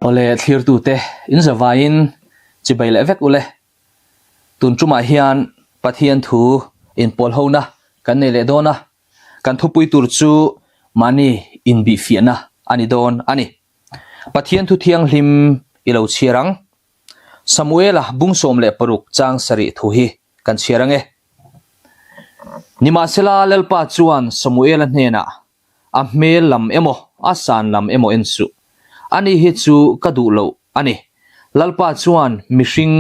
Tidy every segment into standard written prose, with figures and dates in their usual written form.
Awle thlirtute in zavaiin chibai leh vek ule. Tun tumah hian Pathian thu inpawlhona kan nei leh dawn a, kan thupui tur chu mahni inbihfiahna a ni dawn a ni. Pathian thu thianghlim i lo chhiar ang. Samuela bung 16 chang sarih thu hi kan chhiar ang e. Nimahsela Lalpa chuan Samuela hnenah A hmel lam emaw, a san lam emaw en suh. Ani hi chu ka duh loh a ni. Lalpa chuan mihring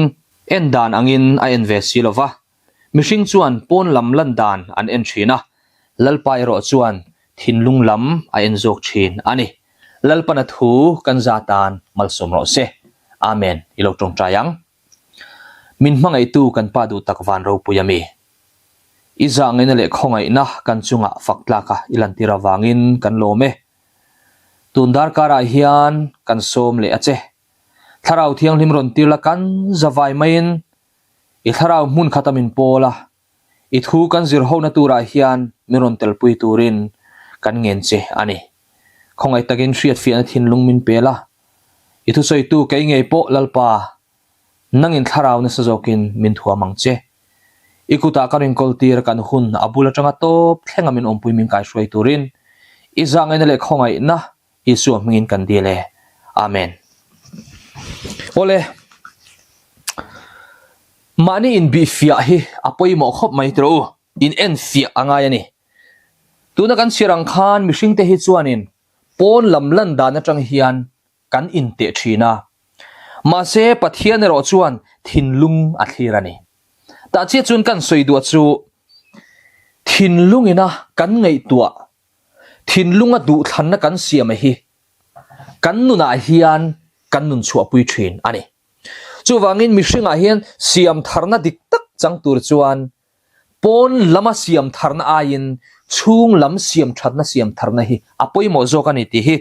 en dan angin a en ve si lo va. Mihring chuan pawn lam lan dan an en thin a, Lalpa erawh chuan thinlung lam a en zawk thin a ni. Lalpana thu kan za tan malsawm rawh se. Amen. I lo tawngtai ang. Min hmangaihtu kan Pa duh tak van ropui a mi. I zahngaihna leh khawngaihna kan chungah fak tlaka i lantir avangin kan lawm e. Tun darkarah hian kan sawm leh a che. Thlarau Thianghlim rawn tir la kan zavai maiin i thlarau hmun khata min pawl a, i thu kan zir hona turah hian min rawn telpui turin kan ngen che a ni. Khawngaih takin hriatfiahna thinlung min pel a, i thusawitu kei ngei pawh Lalpa Nangin thlarau nasa zawkin min thuam ang che. I kutah kan inkawl tir kan hun a bul atanga tawp thlenga min awmpui min kaihruai turin i zahngaihna leh khawngaihna Isua hmingin kan dil e. Amen. Awle, mahni inbihfiah hi a pawimawh khawp mai tiraw u, in enfiah a ngai a ni. Tuna kan chhiar ang khan mihringte hi chuanin pawn lam lan dan atang hian kan inteh thin a. Mahse, Pathian erawh chuan thinlung a thlir a ni. Tah chiah chuan kan sawi duah chu thinlungina kan ngaihtuah, thinlunga duhthlanna kan siam a hi kan nunah hian kan nun chhuahpui thin a ni. Chuvangin mihringah hian siam tharna dik tak chang tur chuan Pawn lama siam tharna aiin chhung lam siam thatna siam tharna hi a pawimawh zawk a ni tih hi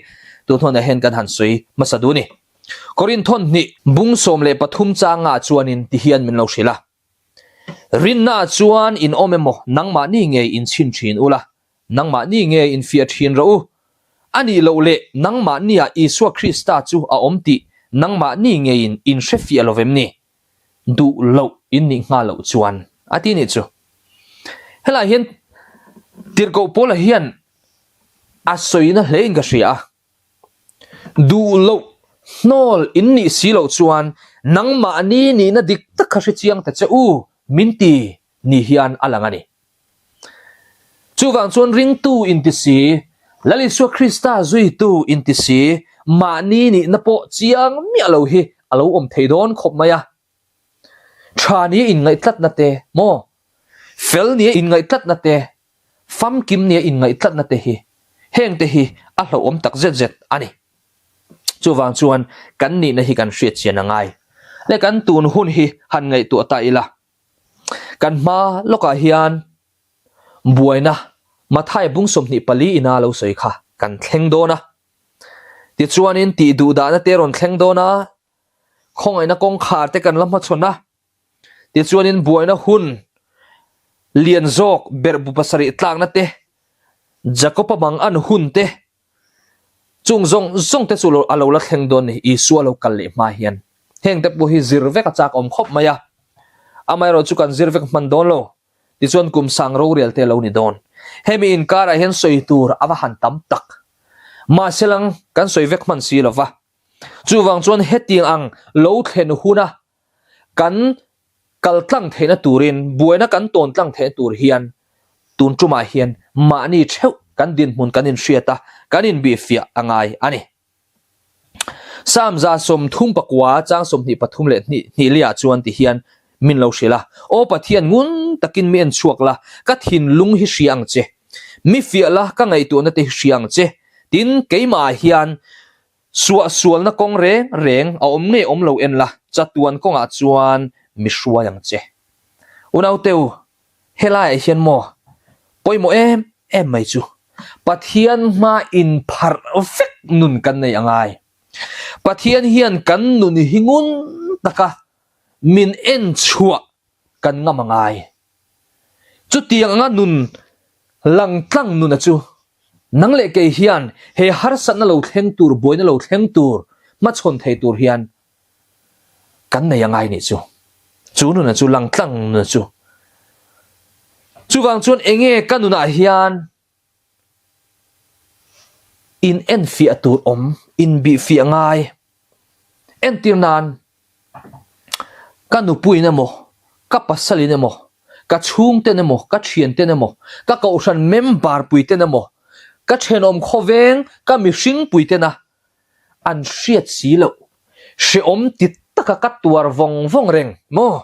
tun hunah hian kan han sawi hmasa duh a ni. Korinthawn hnih bung 13 changah chuanin ti hian min lo hrilh a, Rinnaah chuan in awm emaw nangmahni ngei in chhin thin ula, nangmahni ngei in fiah thin rawh u. A nih loh leh nangmahniah Isua Krista chu a awm tih nangmahni ngeiin in hrefiah lo vem ni? duh loh in nih nghal loh chuan a ti nih chu. Helai hian tirhkoh Paula hian a sawina hle in ka hria a, duh loh hnawl in nih si loh chuan nangmahni nihna dik tak kha hre chiang ta che u min ti ni hian a lang a ni. Chuvang chuan ringtu inti si, Lal Isua Krista zuitu inti si, mahni nihna pawh chiang miah lo hi a lo awm thei dawn khawp mai a. Tha nia inngaih tlatna te maw? Fel nia inngaih tlatna te, famkim nia inngaih tlatna te hi hengte hi a hlauhawm tak zet zet a ni. Chuvang chuan kan nihna hi kan hriat chian a ngai. Le kan tun hun hi han ngaihtuah ta ila. Kan hma lawkah hian buaina Mathai bung 24 ina lo sawi kha kan thleng dawn a. Tichuanin tih duh dahna te rawn thleng dawn a, khawngaihna kawngkhar te kan la hmachhawn a. Tichuanin buaina hun lian zawk berh bu pasarih tlakna te, Jakob-a mang an hun te, Chung zawng zawng te chu a lo la thleng dawn ni, Isua lo kal leh hma hian. Heng te pawh hi zir vek a chak awm khawp mai a. Amaherawh chu kan zir vek hman dawn lo. Tichuan kum sang rorel te a lo ni dawn. Hemi inkarah hian sawi tur a va han tam tak. Mahse lang kan sawi vek hman si lo va. Chuvang chuan hetiang ang lo thlen huna kan kal tlang theihna turin, buaina kan tawn tlang theihna tur hian tun tumah hian mahni theuh kan dinhmun kan inhriat a, kan inbihfiah a ngai a ni. Psalm 39 chang 23 leh hnih liah chuan ti hian min lo hrilh a, Aw Pathian ngun takin mi en chhuak la, ka thinlung hi hria ang che. Mi fiah la, ka ngaihtuahna te hi hria ang che. Tin, keimahah hian Suahsualna kawng reng reng a awm ngei awm lo en la, chatuan kawngah chuan mi hruai ang che. Unauteu, helaiah hian maw pawimawh em em mai chu Pathian hma inpharh vek nun kan nei a ngai. Pathian hian kan nun hi ngun taka min en chhuah kan ngam a ngai. Chutiang anga nun langtlang nuna chu nang leh kei hian he harsatna lo thleng tur, buaina lo thleng tur, hmachhawn thei tur hian kan nei a ngai nih chu. Chu nuna chu langtlang nuna chu. Chuvang chuan enge ka nunah hian in enfiah tur awm, inbihfiah ngai entir nan ka nupuiin emaw, ka pasalin emaw, ka chhungten emaw, ka thianten emaw, ka kohhran member puiten emaw, ka thenawm khawveng, ka mihring puitena an hriat si loh, hrehawm ti taka ka tuar vawng vawng reng maw?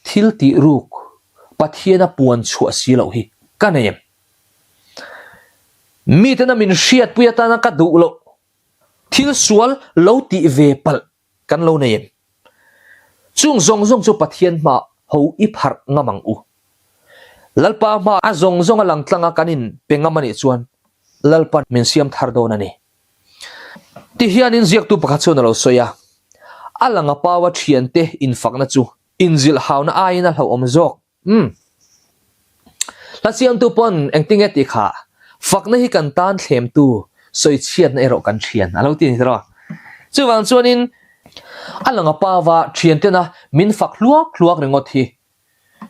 Thil tih ruk Pathiana puan chhuah si loh hi ka nei em? Mitena min hriatpui atana ka duh loh thil sual lo tih ve palh kan lo nei em? Chung zawng zawng chu Pathian hma ho i pharh ngam ang u. Lalpa hma a zawng zawng a lang tlang a kan in pe ngam a nih chuan Lalpa min siam thar dawn a ni. Ti hianin ziaktu pakhat chuan a lo sawi a, A lang a paua thiante infakna chu inzilh hauna aiin a hlauhawm zawk. Umm. Hla siamtu pawn engtinge tih kha, fakna hi kan tan thlemtu sawichhiatna erawh kan thian a lo ti a ni tawh. Chuvang chuanin a lang a paua thiantena min fak hluak hluak ringawt hi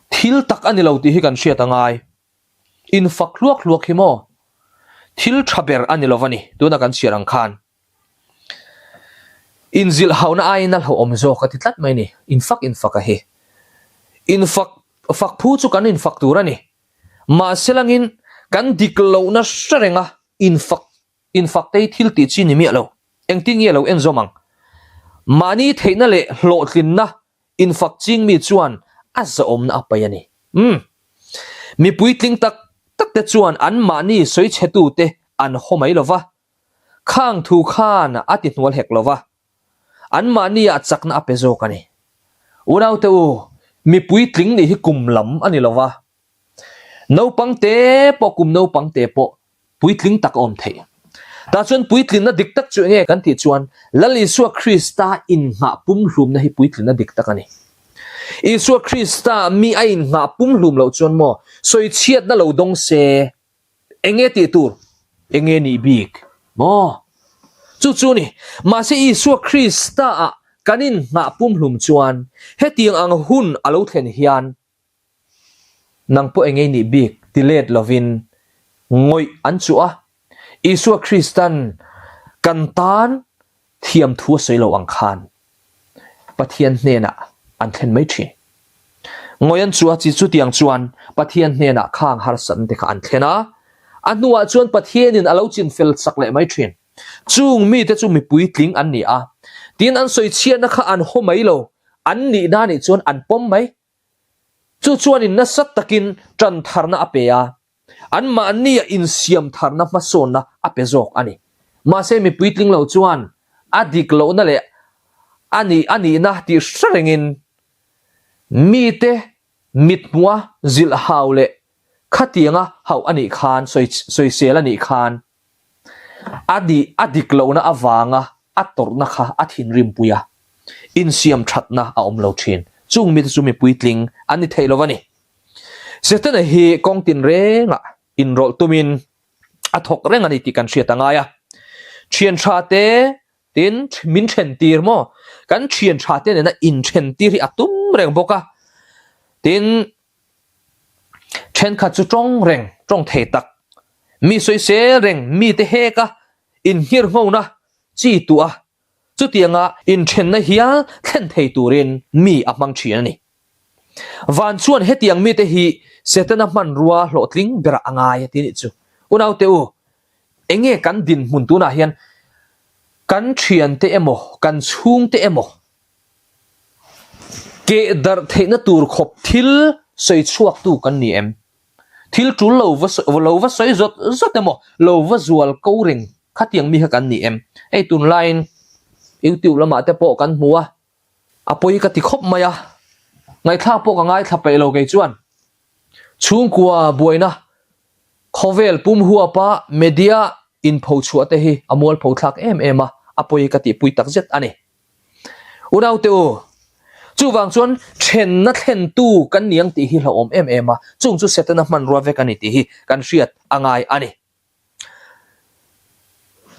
thil tak a ni lo tih hi kan hriat a ngai. Infak hluak hluak hi maw? Thil tha ber a ni lo va ni, tuna kan chhiar ang khan. Inzilh hauhna aiin a hlauhawm zawk a ti tlat mai ni, infak infak a hi. Infak fak phu chu kan infak tur a ni. Mahse langin kan dik lohna hre renga infak infak te hi thil tih chi ni miah lo. Engtin nge lo enzawm ang? Mahni theihna leh hlawhtlinna Infak ching mi chuan a zahawmna a pai a ni. Umm. Mi puitling tak tak te chuan anmahni sawichhetute an haw mai lo va, khang thu khan a ti hnual hek lo va, anmahni ah chakna a pe zawk a ni. Unaute u, mi puitling nih hi kum lam a ni lo va, Naupang te pawh kum naupang te pawh puitling tak a awm theih. Tah chuan puitlinna dik tak chu enge kan tih chuan Lal Isua Krista innghah pumhlumna hi puitlinna dik tak a ni. Isua Krista mi a innghah pumhlum loh chuan maw sawichhiatna lo dawng se enge tih tur? Enge nih bik maw? Chu chu ni. Mahse Isua Krista ah kan innghah pumhlum chuan hetiang ang hun a lo thlen hian Nang pawh engei nih bik ti let lovin ngawih an chuh a, Isua Kristan kan tan thiam thu a sawi lo ang khan Pathian hnenah an thlen mai thin. Ngawih an chuh a, chi chutiang chuan Pathian hnenah khang harsatna te kha an thlen a, a hnuah chuan Pathianin a lo chinfel sak leh mai thin. Chung mite chu mi puitling an ni a, tin an sawichhiatna kha an haw mai lo, an nihna nih chuan an pawm mai. Chu chuanin nasa takin tan tharna a pe a, anmahnia insiam tharna hmasawnna a pe zawk a ni. Mahse mi puitling lo chuan a dik lohna leh a nih a nihna tih hre rengin mite mithmuha zilh hau leh khatianga hauh a nih khan sawisel a nih khan A nih a dik lohna avanga a tawrhna kha a thinrimpui a, insiam thatna a awm lo thin. Chung mite chu mi puitling an ni thei lo a ni. Setana hi kawng tinrengah inrawlh tumin a thawk reng a ni tih kan hriat a ngai a. Thian tha te tin min then tir maw? Kan thian tha te nena inthen tir hi a tum reng bawk a. Tin, Thenkhat chu tawng reng, tawng thei tak, mi sawisel reng, mite hek a, inhngir nghona chi tuah a, chutianga inthenna hial thlen thei turin mi a hmang thin a ni. Van chuan hetiang mite hi Setana hmanrua hlawhtling berah a ngai a ti nih chu. Unaute u, enge kan dinhmun tunah hian kan thiante emaw, kan chhungte emaw, Keh darh theihna tur khawp thil sawi chhuaktu kan ni em? Thil tul lo va lo va sawi zawt zawt emaw, lo va zual ko reng khatiang mi kha kan ni em? Hei tunlaiin YouTube lamah te pawh kan hmu a, a pawi ka ti khawp mai a, ngaihthlak pawh ka ngaithla peih lo kei chuan. Chhungkua buaina khawvel pum huapa media inpho chhuah te hi a mualpho thlak em em a, a pawi ka tihpui takzet a ni. Unaute u, chuvang chuan thenna thlentu kan ni ang tih hi hlauhawm em em a, chung chu Setana hmanrua vek a ni tih hi kan hriat a ngai a ni.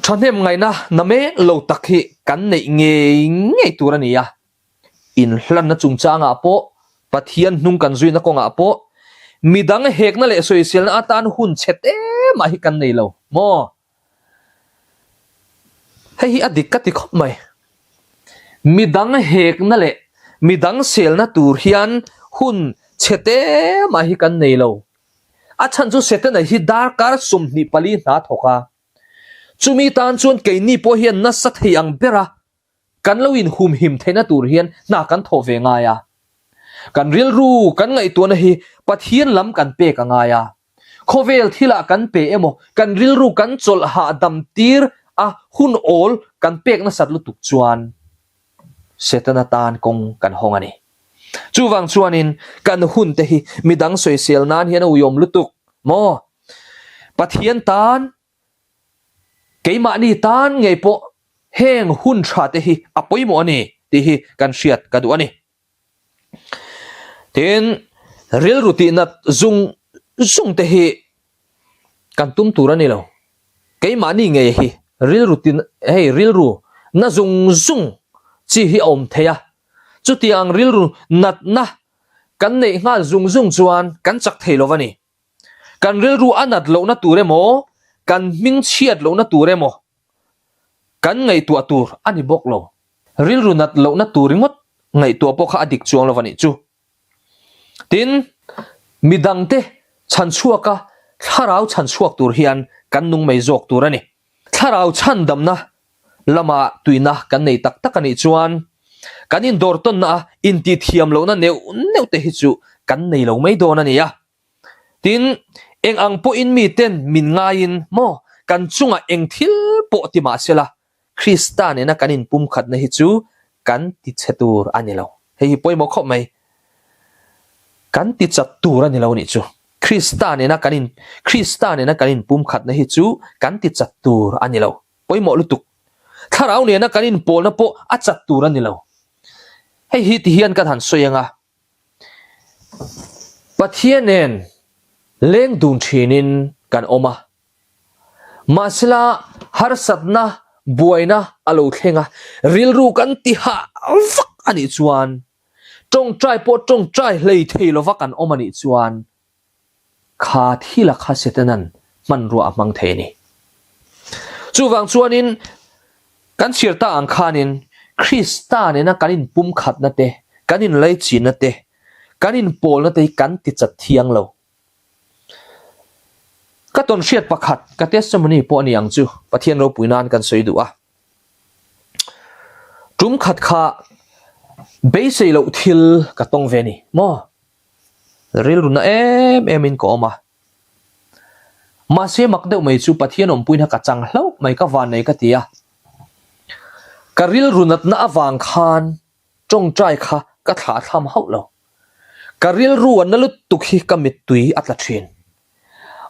Thahnem ngaihna namen lo tak hi kan neih ngei ngei tur a ni a. Inhlanna chungchangah pawh, Pathian hnung kan zuina kawngah pawh, midang hekna leh sawiselna atan hun chhe te mah hi kan nei lo maw? Hei hi a dik ka ti khawp mai. Midang hekna leh midang selna tur hian hun chhe te mah hi kan nei lo. A chhan chu Setana hi darkar 24 hna thawk a. Chumi tan chuan keini pawh hian nasa thei ang bera kan lo inhumhim theihna tur hian hna kan thawh ve ngai a. Kan rilru kan ngaihtuahna hi Pathian lam kan pek a ngai a. Khawvel thilah kan pe emaw, kan rilru kan chawlh hahdam tir a hun awl kan pek nasat lutuk chuan Setana tan kawng kan hawng a ni. Chuvang chuanin kan hun te hi midang sawisel nan hian a uiawm lutuk maw? Pathian tan, keimahni tan ngei pawh heng hun tha te hi a pawimawh a ni tih hi kan hriat ka duh a ni. Tin, rilru tihnat zung zung te hi kan tum tur a ni lo. Keimahni ngei hi rilru tin hei rilru na zung zung chi hi a awm thei a. Chutiang rilru natna kan neih nghal zung zung chuan kan chak thei lo va ni. Kan rilru a nat lohna tur emaw, kan hming chhiat lohna tur emaw kan ngaihtuah tur a ni bawk lo. Rilru nat lohna tur ringawt ngaihtuah pawh kha a dik chuang lo va nih chu. Tin, midangte chhanchhuaka thlarau chhanchhuak tur hian kan nung mai zawk tur a ni. Thlarau chhandamna lama tuina kan nei tak tak a nih chuan kan indawr tawnna a intihthiam lohna neuh neuh te hi chu kan nei lo mai dawn a ni a. Tin, eng ang pawhin miten min ngaiin maw kan chungah eng thil pawh ti mah sela Krista nena kan inpumkhatna hi chu kan ti chhe tur a ni lo. Hei hi pawimawh khawp mai. Kan ti chat tur a ni lo nih chu. Krista nena kan in Krista nena kan inpumkhatna hi chu kan ti chat tur a ni lo. Pawimawh lutuk. Thlarau nena kan inpawlna pawh a chat tur a ni lo. Hei hi ti hian kan han sawi ang a. Pathian nen leng dun thinin kan awm a. Mahsela harsatna buaina a lo thleng a, rilru kan ti hah vak a nih chuan, tawngtai pawh tawngtai hlei thei lova kan awm a nih chuan kha thila kha Setanan hmanrua a hmang thei a ni. Chuvang chuanin kan chhiar ta ang khanin Krista nena kan inpumkhatna te, kan inlaichinna te, kan inpawlna te hi kan ti chat thiang lo. Ka tawn hriat pakhat, ka testimony pawh a ni ang chu, Pathian ropui nan kan sawi duh a. Tum khat kha beisei loh thil ka tawng ve a ni maw? Rilru na em em in ka awm a. Mahse mak deuh mai chu Pathian awmpuina ka chang hlauh mai ka van nei ka ti a. Ka rilru natna avang khan Tawngtai kha ka thlah thlam hauh lo. Ka rilru a na lutuk hi ka mittui a tla thin.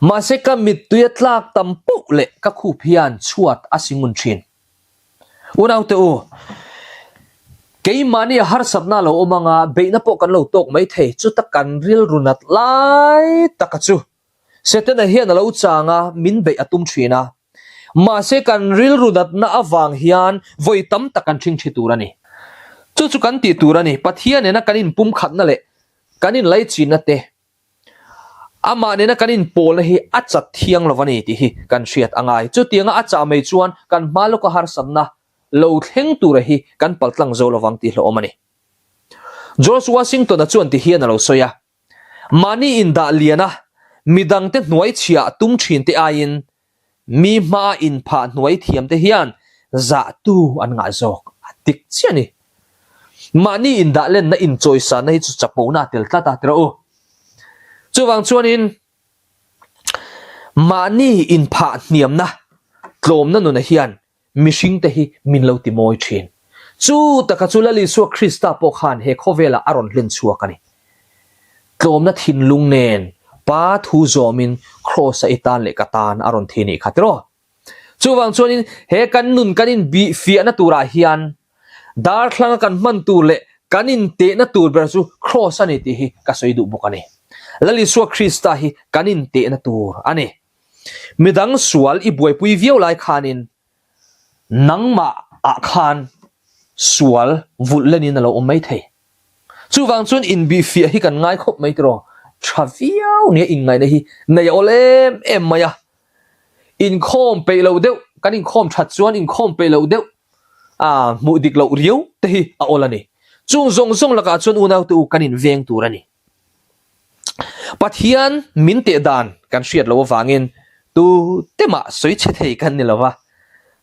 Mahse ka mittui a tlak tam poh leh ka khup hian chhuat a si ngun thin. Unaute u, keimahni a harsatna lo awm anga beihna pawh kan lo tawk mai thei, chuta kan rilru nat lai taka chu Setana hian a lo chang a, min beih a tum thin a. Mahse kan rilru natna avang hian vawi tam tak kan ṭhingṭhi tur a ni. Chu chu kan tih tur a ni, Pathian nena kan inpumkhatna leh kan inlaichinna te, Amah nena kan inpawlna hi a chat thiang lo a ni tih hi kan hriat a ngai. Chutianga a chah mai chuan kan hma lawka harsatna lo thleng tura hi kan paltlang zo lovang tih hlauhawm a ni. George Washington-a chuan ti hian a lo sawi a, Mahni indah lian a, midangte hnuai chhia tum thin te aiin mi hmaa inphah hnuai thiam te hian zahtu an ngah zawk a dik chiah a ni. Mahni indah lenna inchawisanna hi chu chapona a tel tlat a tiraw u. Chuvang chuanin mahni inphah hniamna tlawmna nuna hian Mihringte hi min lo ti mawi thin. Chu taka chu Lal Isua Krista pawh khan he khawvelah a rawn hlen chhuak a ni. Tlawmna thinlung nen Pa thu zawmin Kraws-a i tan leh ka tan a rawn thi nih kha tiraw? Chuvang chuanin he kan nun kan inbih fiahna turah hian darthlanga kan hman tur leh kan intehna tur ber chu Kraws a ni tih hi ka sawi duh bawk a ni. Lal Isua Krista hi kan intehna tur a ni. Midang sual i buaipui viau lai khanin. Nangmah ah khan sual vulh lenin a lo awm mai thei. Chuvang chuan inbihfiah hi kan ngai khawp mai tiraw? Tha viau nia inngaihna hi nei a awl em em mai a. Inkhawm peih loh deuh, kan inkhawm that chuan inkhawm peih loh deuh a hmuh dik loh riau te hi a awl a ni. Chung zawng zawng lakah chuan unaute u kan inveng tur a ni. Pathian min teh dan kan hriat loh avangin tu te mah sawi chhe thei kan ni lo va.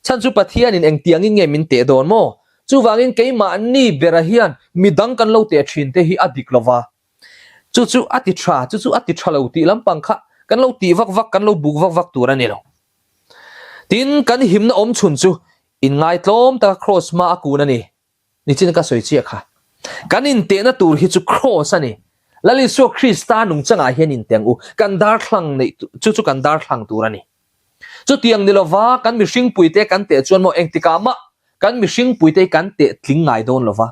Chhan chu Pathianin engtiangin nge min teh dawn maw? Chuvangin keimahni bera hian midang kan lo teh thin te hi a dik lo va. Chu chu a ti tha, chu chu a ti tha lo tih lampang kha kan lo tih vak vak, kan lo buk vak vak tur a ni lo. Tin, kan himna awm chhun chu inngaitlawm taka kraws hma a kun a ni. Nichin ka sawi chiah kha. Kan intehna tur hi chu kraws a ni. Lal Isua Krista nungchangah hian inteng u. Kan darthlang neih chu chu kan darthlang tur a ni. Chutiang ni lova kan mihring puite kan teh chuan maw engtikah mah kan mihring puite hi kan teh tling ngai dawn lova.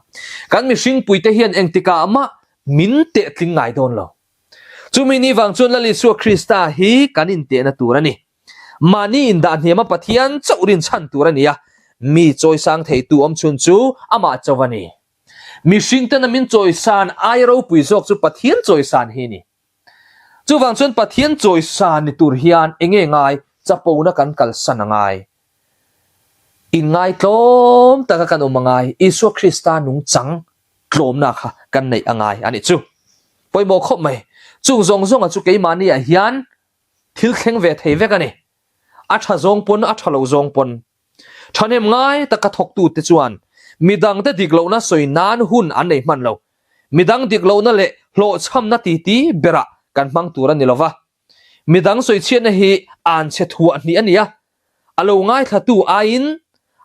Kan mihring puite hian engtikah mah min teh tling ngai dawn lo. Chumi ni vang chuan Lal Isua Krista hi kan intehna tur a ni. Mahni indah hniama Pathian chauh rinchhan tur a ni a, mi chawisang theitu awm chhun chu amah chauh a ni. Mihring tena min chawisan aia ropui zawk chu Pathian chawisan hi a ni. Chuvang chuan Pathian chawisan ni tur hian enge ngai chapona kan kalsan a ngai. Inngaitlawm taka kan awm a ngai. Isua Krista nungchang tlawmna kha kan neih a ngai a nih chu. Pawimawh khawp mai. Chung zawng zawnga chu keimahniah hian Thil thleng ve thei vek a ni. A tha zawng pawn a tha lo zawng pawn. Thahnem ngai taka thawktute chuan midangte dik lohna sawi nan hun an nei hman lo. Midang dik lohna leh hlawhchhamna titi berah kan hmang tur a ni lo va. Midang sawichhiatna hi anchhe thuah hnih a ni a, A lo ngaithlatu aiin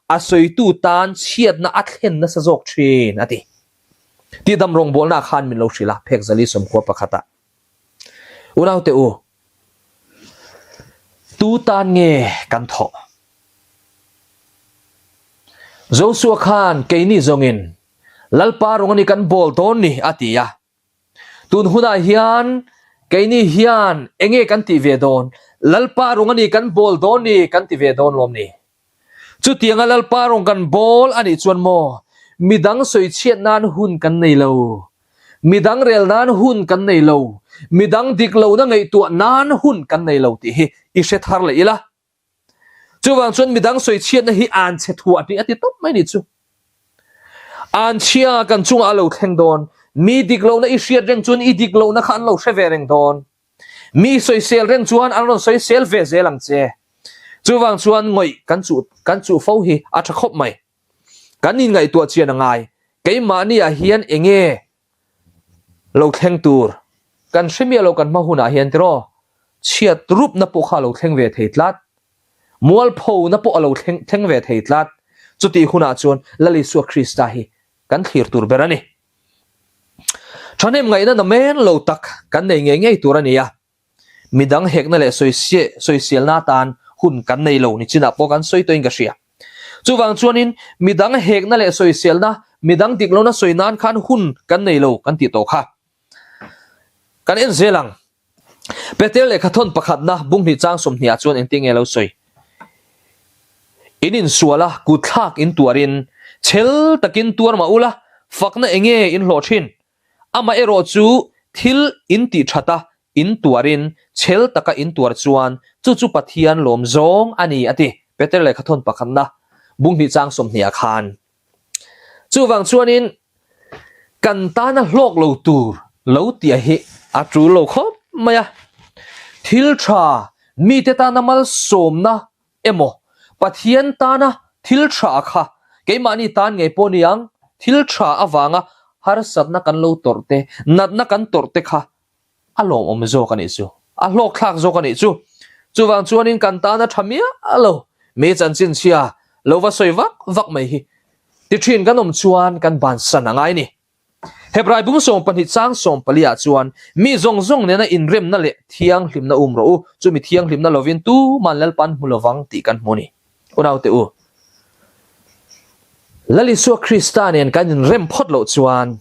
a sawitu tan chhiatna a thlen nasa zawk thin, a ti. Tihdam rawngbawlna khan min lo hrilh a, phek zali sawmkhua pakhatah. Unaute u, tu tan nge kan thawh? Joshua khan keini zawngin Lalpa rawng a ni kan bawl dawn ni, a ti a. Tun hunah hian keini hian enge kan tih ve dawn? Lalpa rawng a ni kan bawl dawn ni kan ti ve dawn lawm ni? Chutianga Lalpa rawng kan bawl a nih chuan maw midang sawichhiat nan hun kan nei lo, midang rel nan hun kan nei lo, midang dik lohna ngaihtuah nan hun kan nei lo tih hi i hre thar leh ila. Chuvang chuan midang sawichhiatna hi an chhe thuah tih a ti tawp mai ni chu. An chhia kan chungah a lo thleng dawn. Mi dik lohna i hriat reng chuan i dik lohna kha an lo hre ve reng dawn. Mi sawisel reng chuan an rawn sawisel ve zel ang che. Chuvang chuan ngawih kan chuh kan chuh fo hi a tha khawp mai. Kan inngaihtuah chian a ngai. Keimahni ah hian enge Lo thleng tur kan hre miah lo kan hma hunah hian tiraw chhiat rupna pawh kha a lo thleng ve thei tlat, mualphona pawh a lo thleng thleng ve thei tlat, chutih hunah chuan Lal Isua Krista hi kan thlir tur ber a ni. Thahnem ngaihna namen lo tak kan nei ngei ngei tur a ni a. Midang hekna leh sawiselna atan hun kan nei lo nichinah pawh kan sawi tawhin ka hria. Chuvang chuanin midang hekna leh sawiselna, midang dik lohna sawi nan khan hun kan nei lo kan tih tawh kha. Kan en zel ang. Peter lehkhathawn pakhatna bunghnih chang 20 ah chuan engtin nge lo sawi? In insual a, kutthlak in tuarin, chhel takin tuar mah ula, fakna enge in hlawh thin? Amaherawh chu thil in tih that a, in tuarin, chhel taka in tuar chuan chu chu Pathian lawm zawng a ni, a ti, Peter lehkhathawn pakhatna bunghnih chang 20 ah khan. Chuvang chuanin kan tana hlawk lo tur lo tih hi a tul lo khawp mai a. Thil tha mite tana malsawmna emaw Pathian tana thil tha kha keimahni tan ngei pawh ni ang, thil tha avanga harsatna kan lo tawrh te, natna kan tawrh te kha a lawmawm zawk a nih chu, a hlawkthlak zawk a nih chu. Chuvang chuanin kan tana tha miah lo, mi chanchin chhia lo va sawi vak vak mai hi ti thin kan awm chuan kan bansan a ngai ni. Hebrai bung 12 chang 14 ah chuan, Mi zawng zawng nena inremna leh thianghlimna um rawh u, chumi thianghlimna lovin tuman Lalpan hmu lovang tih kan hmu a ni. Unaute u, Lal Isua Krista nen kan inrem phawt loh chuan,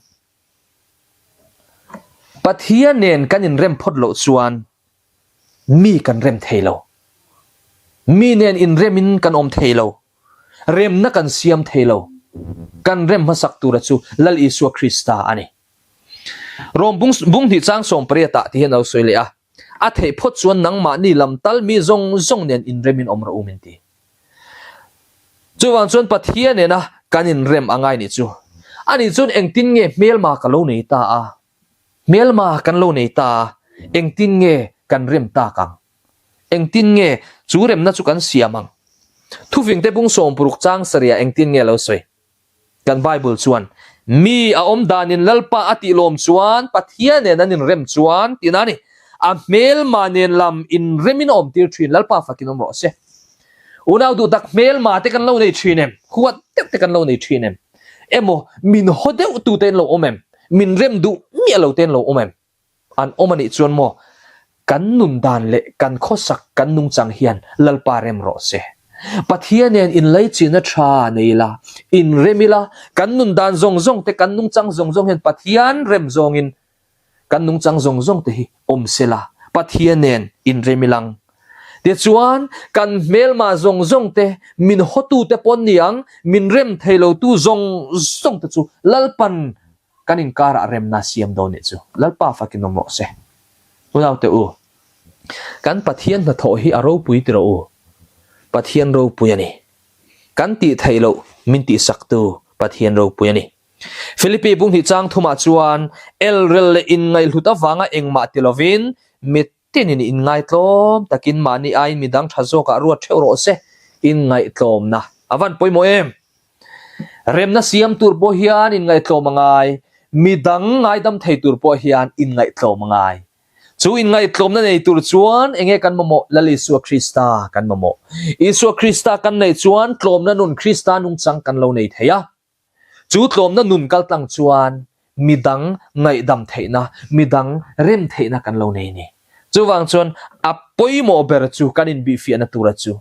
Pathian nen kan inrem phawt loh chuan mi kan rem thei lo. Mi nen inremin kan awm thei lo. Remna kan siam thei lo. Kan rem hmasak tura chu Lal Isua Krista a ni. Rom bung bung hnih chang sawmpariatah ti hian a lo sawi leh a, A theih phawt chuan nangmahni lam tal mi zawng zawng nen inremin awm rawh u min ti. Chuvang chuan Pathian nena kan inrem a ngai nih chu. Ani chuan engtin nge hmelma ka lo nei ta a? Hmelma kan lo nei ta a, engtin nge kan rem tak ang? Engtin nge chu remna chu kan siam ang? Thufingte bung sawmpuruk chang sarih ah engtin nge a lo sawi? Kan Bible chuan, Mi a awm danin Lalpa a tih lawm chuan Pathian nen an inrem chuan tihna a ni. A hmelma nen lam inremin a awmtir thin, Lalpa fakin awm rawh se. Unau duh tak hmelma te kan lo nei thin em? Huat deuh te kan lo nei thin em? Emaw min haw deuh tu te an lo awm em? Min rem duh miah lo te an lo awm em? An awm a nih chuan maw, kan nun dan leh kan khawsak kan nungchang hian Lalpa rem rawh se. Pathian nen inleichina tha nei ila, inrem ila, kan nun dan zawng zawng te, kan nungchang zawng zawng hian Pathian rem zawngin kan nungchang zawng zawng te hi awm se la, Pathian nen inrem ilang. Tichuan, kan hmelma zawng zawng te, min hawtute pawn niang, min rem thei lotu zawng zawng te chu Lalpan Kan inkarah remna siam dawn nih chu Lalpa fakin awm rawh se. Unaute u, kan Pathian hnathawh hi a ropui ti rawh u. Pathian ropui a ni. Kan tih theih loh min tihsaktu Pathian ropui a ni. Philippi bunghnih chang thumah chuan elrel leh inngaihhlut avanga engmah ti lovin mit Tinin inngaitlawm takin mahni aiin midang tha zawkah ruat theuh rawh se, inngaihtlawmna a van pawimawh em? Remna siam tur pawh hian inngaihtlawm a ngai, midang ngaidam thei tur pawh hian inngaihtlawm a ngai. Chu inngaihtlawmna nei tur chuan enge kan mamawh? Lal Isua Krista kan mamawh. Isua Krista kan neih chuan tlawmna nun Krista nungchang kan lo nei thei a. Chu tlawmna nun kaltlang chuan midang ngaihdam theihna, midang rem theihna kan lo nei a ni. Chuvang chuan a pawimawh ber chu kan inbihfiahna tura chu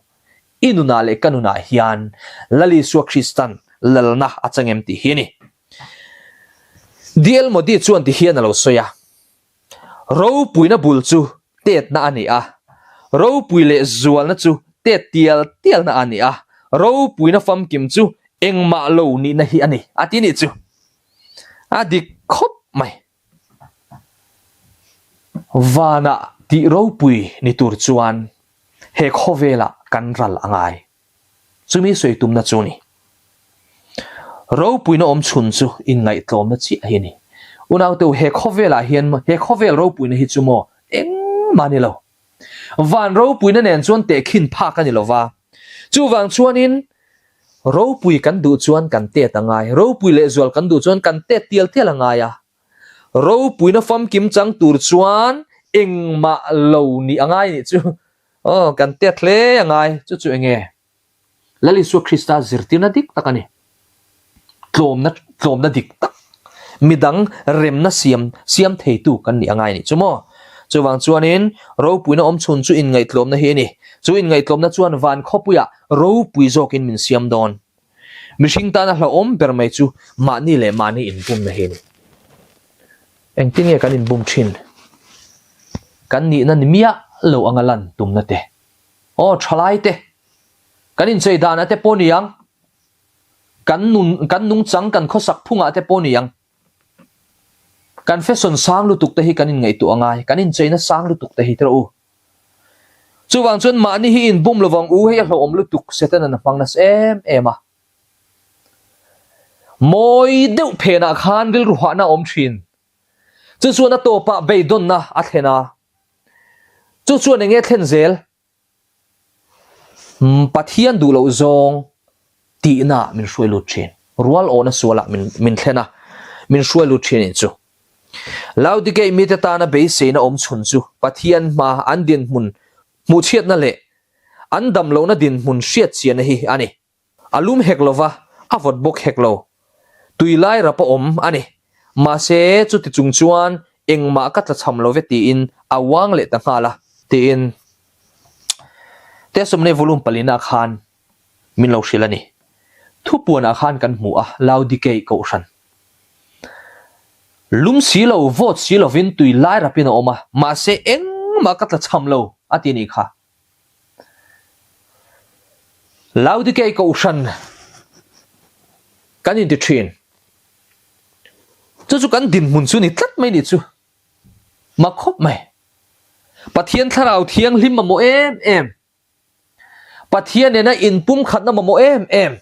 i nunah leh ka nunah hian Lal Isua Kristan lalna a chang em tih hi a ni. DL Modi chuan ti hian a lo sawi a. Ropuina bul chu tetna a ni a, ropui leh zualna chu tet tial tialna a ni a, ropuina famkim chu engmah lo nihna hi a ni, a ti nih chu. A dik khawp mai. Vanah tih ropui ni tur chuan he khawvelah kan ral a ngai. Chumi sawi tumna chu ni. Ropuina awm chhun chu inngaihtlawmna chiah hi a ni. Unauteu he khawvelah hian he khawvel ropuina hi chu maw engmah a ni lo. Van ropuina nen chuan tehkhin phak a ni lo va. Chuvang chuanin ropui kan duh chuan kan tet a ngai, ropui lehzual kan duh chuan kan tet tial tial a ngai a. Ropuina famkim chang tur chuan engmah lo nih a ngai nih chu. Aw, kan tet hle a ngai. Chu chu enge? Lal Isua Krista zirtirna dik tak a ni. Tlawmna, tlawmna dik tak. Midang remna siam, siam theitu kan nih a ngai nih chu maw? Chuvang chuanin ropuina awm chhun chu inngaihtlawmna hi a ni. Chu inngaihtlawmna chuan van khawpuiah ropui zawkin min siam dawn. Mihring tana hlauhawm ber mai chu mahni leh mahni inbumna hi a ni. Engtin nge kan inbum thin? Kan nihna ni miah lo anga lan tumna te. Aw thalai te, kan inchei danah te pawh ni ang, kan nun, kan nungchang, kan khawsak phungah te pawh ni ang. Kan fashion sang lutuk te hi kan inngaihtuah a ngai, kan incheina sang lutuk te hi tiraw u. Chuvang chuan mahni hi inbum lovang u hei a hlauhawm lutuk Satan-a'n a hmang nasa em em a. Mawi deuh phenah khan rilru hahna a awm thin. Chu chuan a tawpah beidawnna a thlen a. Chu chuan enge thlen zel? Pathian duh loh zawng tihnaah min hruai lut thin. Rual awhna sualah min min thlen a, min hruai lut thin anih chu. Laodikeih mite tana beiseina awm chhun chu Pathian hma an dinhmun hmuhchhiatna leh an damlohna dinhmun hriatchiahna hi a ni. A lum hek lo va, a vawt bawk hek lo. Tui lai rap a awm a ni. Mahse, chuti chung chuan engmah ka tlachham lo ve tiin a uang leh ta nghal a. Tiin Testimony Volume palina khan min lo hrilh a ni. Thupuanah khan kan hmu a, Laodikeih kohhran. Lum si lo, vawt si lovin tui lai rapin a awm a, mahse engmah ka tlachham lo a ti a nih kha. Laodikeih kohhran. Kan inti thin. Chu chu kan dinhmun chu ni tlat mai nih chu. Mak khawp mai. Pathian thlarau thianghlim mamawh em em. Pathian nena inpumkhatna mamawh em em.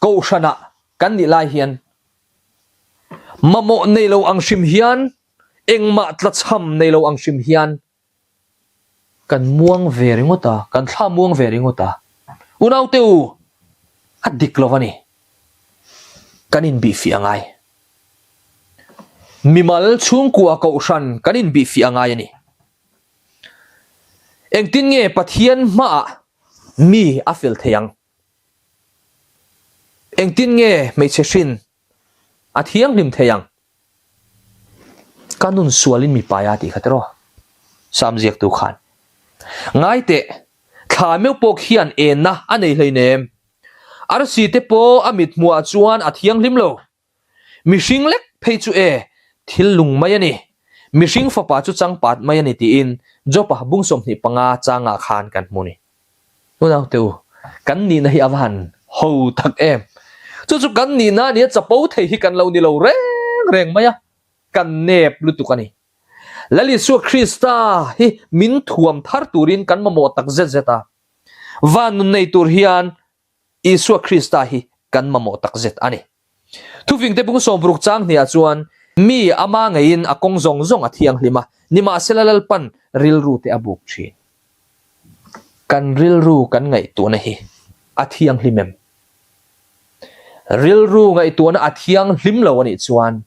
Kohhranah kan nih lai hian mamawh nei lo ang hrim hian engmah tlachham nei lo ang hrim hian Kan muang ve ringawt a, kan thla muang ve ringawt a. Unaute u, a dik lo a ni. Kan inbihfiah a ngai. Mimal chhungkua kohhran kan inbihfiah a ngai a ni. Engtin nge Pathian hmaah mi a fel thei ang? Engtin nge hmeichhe hrin a thianghlim thei ang? Ka nun sualin mi pai a tih kha tiraw? Sam ziaktu khan. Ngai teh, thla meuh pawh khian enna a nei hleinem. Arsi te pawh a mit hmuhah chuan a thianghlim lo. Mihring lek phei chu e, thil lung mai a ni. Mihring fapa chu changpat mai a ni tiin Jopa bung 25 changah khan kan hmu ni. Unaute u, kan nihna hi a va han ho tak em! Chu chu kan nihna a nia chapo thei hi kan lo ni lo reng reng mai a, kan nep lutuk a ni. Lal Isua Krista hi min thuam thar turin kan mamawh tak zet zet a, van nun nei tur hian Isua Krista hi kan mamawh tak zet a ni. Thufingte bung sawmruk chang hniah chuan mi ama ngeiin a kawng zawng zawng a thianghlim a, nimahsela Lalpan rilru te a buk thin. Kan rilru kan ngaihtuahna hi a thianghlim em? Rilru ngaihtuahna a thianghlim lo a nih chuan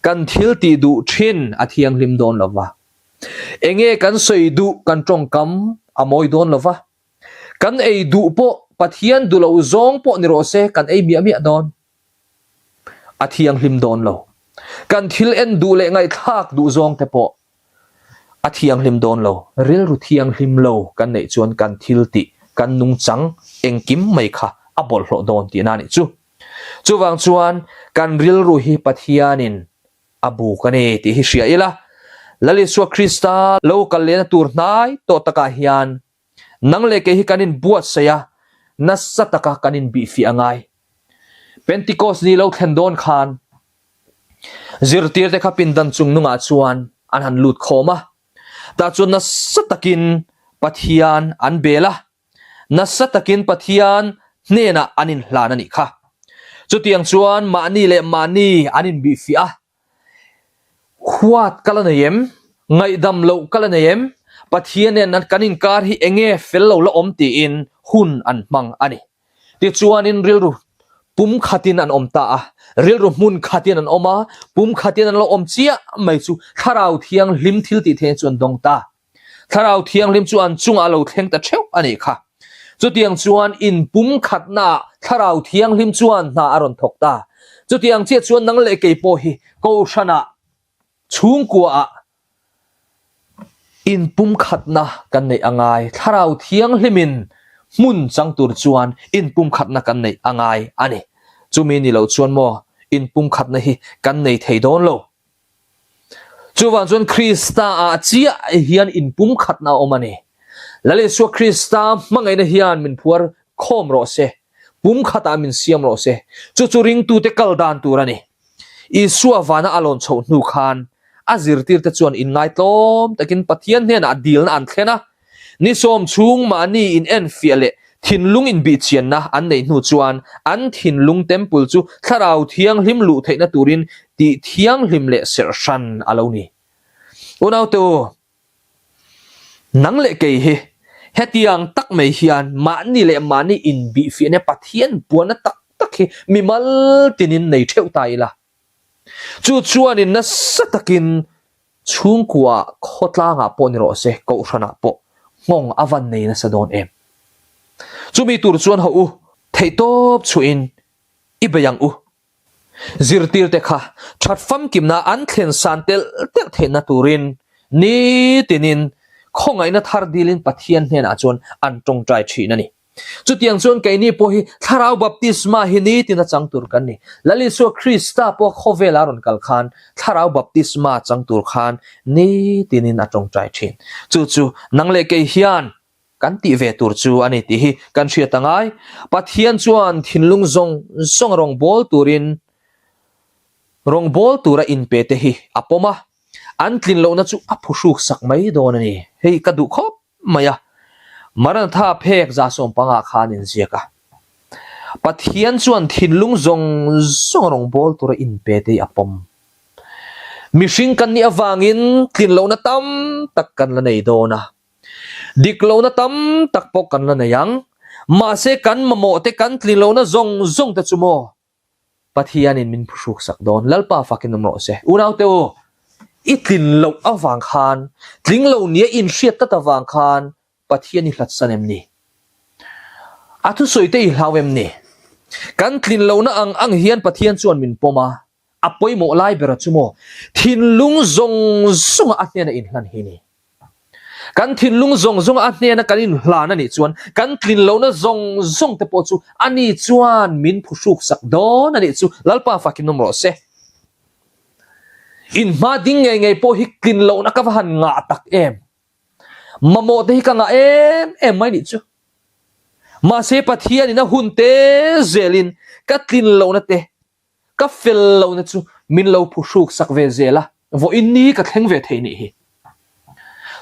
kan thil tih duh thin a thianghlim dawn lo va. Enge kan sawi duh kan tawngkam a mawi dawn lo va. Kan ei duh pawh Pathian duh loh zawng pawh ni rawh se kan ei miah miah dawn. A thianghlim dawn lo. Kan thil en duh leh ngaihthlak duh zawng te pawh a thianghlim dawn lo. Rilru thianghlim lo kan neih chuan kan thil tih, kan nungchang engkim mai kha a bawlhhlawh dawn tihna a nih chu. Chuvang chuan kan rilru hi Pathianin a buk a ni tih hi hria ila, Lal Isua Krista lo kal lehna tur hnai tawh takah hian nang leh kei hi kan inbuatsaih a, nasa taka kan inbihfiah a ngai. Pentikos ni lo thlen dawn khan zirtirte kha pindan chung nungah chuan an han lut khawm a, tah chuan nasa takin Pathian an bel a, Nasa takin Pathian hnenah an inhlan a nih kha. Chutiang chuan mahni leh mahni an inbihfiah a, Huat ka la nei em? Ngaihdam loh ka la nei em? Pathian nen kan inkar hi enge fel lo la awm tiin hun an hmang a ni. Tichuanin rilru pum khatin an awm ta a, rilru hmun khatin an awm a, pum khatin an lo awm chiah mai chu Thlarau Thianghlim thiltihtheihna chu an dawng ta. Thlarau Thianghlim chu an chungah a lo thleng ta theuh a nih kha. Chutiang chuan inpumkhatnaah Thlarau Thianghlim chuan hna a rawn thawk ta. Chutiang chiah chuan nang leh kei pawh hi Kohhranah, chhungkuaah inpumkhatna kan neih a ngai. Thlarau Thianghlimin hmun chang tur chuan inpumkhatna kan neih a ngai a ni. Chumi ni lo chuan maw inpumkhatna hi kan nei thei dawn lo. Chuvang chuan Krista ah chiah hian inpumkhatna a awm a ni. Lal Isua Krista hmangaihna hian min phuar khawm rawh se, pumkhatah min siam rawh se. Chu chu ringtute kal dan tur a ni. Isua vana a lawn chhoh hnu khan a zirtirte chuan inngaitlawm takin Pathian hnenah dilna an thlen a. Ni sawm chhung mahni in enfiah leh thinlung inbihchianna an neih hnu chuan an thinlung temple chu Thlarau Thianghlim luh theihna turin tih thianghlim leh serh hran a lo ni. Unaute u, nang leh kei hi hetiang tak mai hian mahni leh mahni inbihfiahna Pathian puanna tak tak hi mimal tinin nei theuh ta ila. Chu chuanin nasa takin chhungkua khawtlangah pawh ni rawh se, kohhranah pawh nghawng a van nei nasa dawn em? Chumi tur chuan hawh u, theihtawp chhuahin i bei ang u. Zirtirte kha that famkimna an thlen san telh telh theihna turin nitinin khawngaihna thar dilin Pathian hnenah chuan an tawngtai thin a ni. Chutiang chuan keini pawh hi Thlarau Baptisma hi nitin a chang tur kan ni. Lal Isua Krista pawh khawvela a rawn kal khan Thlarau Baptisma chang tur khan nitinin a tawngtai thin. Chu chu nang leh kei hian. kan tih ve tur chu a ni tih hi kan hriat a ngai. Pathian chuan thinlung zawng zawng a rawngbâwl turin rawngbâwl tura inpe te hi a pawm a, an tlin lohna chu a phuhruk sak mai dawn a ni. Hei ka duh khawp mai a, Maranatha phek 150 khan inziak a. Pathian chuan thinlung zawng zawng a rawngbâwl tura inpe te hi a pawm. Mihring kan nih avangin tlin lohna tam tak kan la nei dawn a. Dik lohna tam tak pawh kan la nei ang. Mahse kan mamawh te kan tlin lohna zawng zawng te chu maw Pathianin min phuhruk sak dawn. Lalpa fakin awm rawh se. Unaute u, i tlin loh avang khan, tling lo nia inhriat tlat avang khan Pathian i hlatsan em ni? A thusawi te i hlau em ni? Kan tlin lohna ang ang hian Pathian chuan min pawm a, A pawimawh lai bera chu maw thinlung zawng zawnga a hnena inhlan hi ni. Kan thinlung zawng zawnga a hnena kan inhlan a nih chuan kan tlin lohna zawng zawng te pawh chu ani chuan min phuhruk sak dawn a nih chu Lalpa fakin awm rawh se. Inhma ding ngei ngei pawh hi tlin lohna ka va han ngah tak em. Mamawh te hi ka ngah em em mai nih chu. Mahse Pathianin a hun te zelin ka tlin lohna te Ka fel lohna chu min lo phuhruk sak ve zel a, vawiin ni ka thleng ve thei nih hi.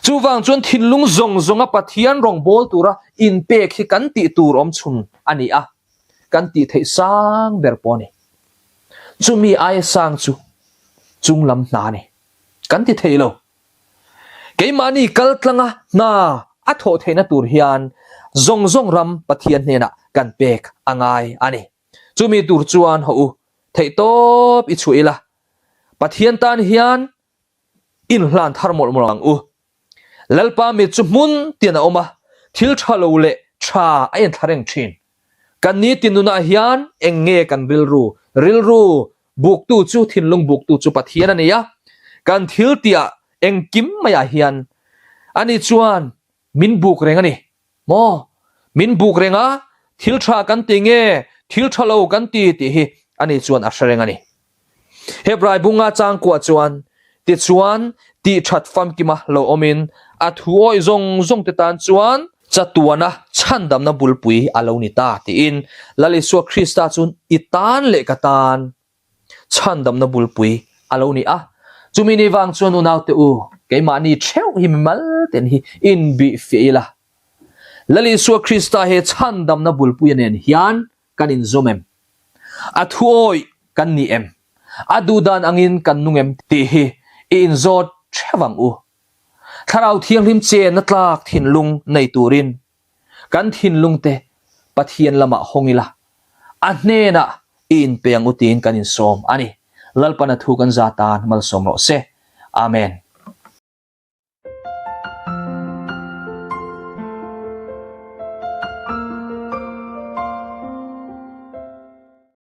Chuvang chuan thinlung zawng zawnga Pathian rawngbâwl tura inpek hi kan tih tur awm chhun a ni a, kan tih theih sang ber pawh a ni. Chumi aia sang chu chunglam hna a ni. Kan ti thei lo. Keimahni kaltlanga hna a thawh theihna tur hian zawng zawng ram Pathian hnenah kan pek a ngai a ni. Chumi tur chuan haw u, theihtawp i chhuah ila, Pathian tan hian inhlan thar mawlh mawlh ang u. Lalpa mit chu hmun tian a awm a, thil tha lo leh tha a inthla reng thin. Kan nitin nunah hian eng nge kan rilru? Rilru buktu chu, thinlung buktu chu Pathian a ni a, kan thil tihah engkim maiah hian ani chuan min buk reng a ni. Maw? Min buk reng a, thil tha kan ti nge, thil tha lo kan ti tih hi ani chuan a hre reng a ni. Hebrai bunga changkuah chuan, Tichuan, tih that famkima lo awmin a thu awih zawng zawng te tan chuan chatuana chhandamna bulpui a lo ni ta tiin Lal Isua Krista chuan i tan leh ka tan chhandamna bulpui a lo ni a. Chumi ni vang chuan unaute u, keimahni theuh hi mimal ten hi inbihfiah ila. Lal Isua Krista he chhandamna bulpuia nen hian kan inzawm em? A thuawih kan ni em? A duhdan angin kan nung em tih hi i inzawt theuh ang u. Thlarau Thianghlim chenna tlak thinlung nei turin Kan thinlungte Pathian lamah hawng ila, a hnenah i inpe ang u tiin kan insawm a ni. Lalpan a thu kan za tan malsawm rawh se. Amen.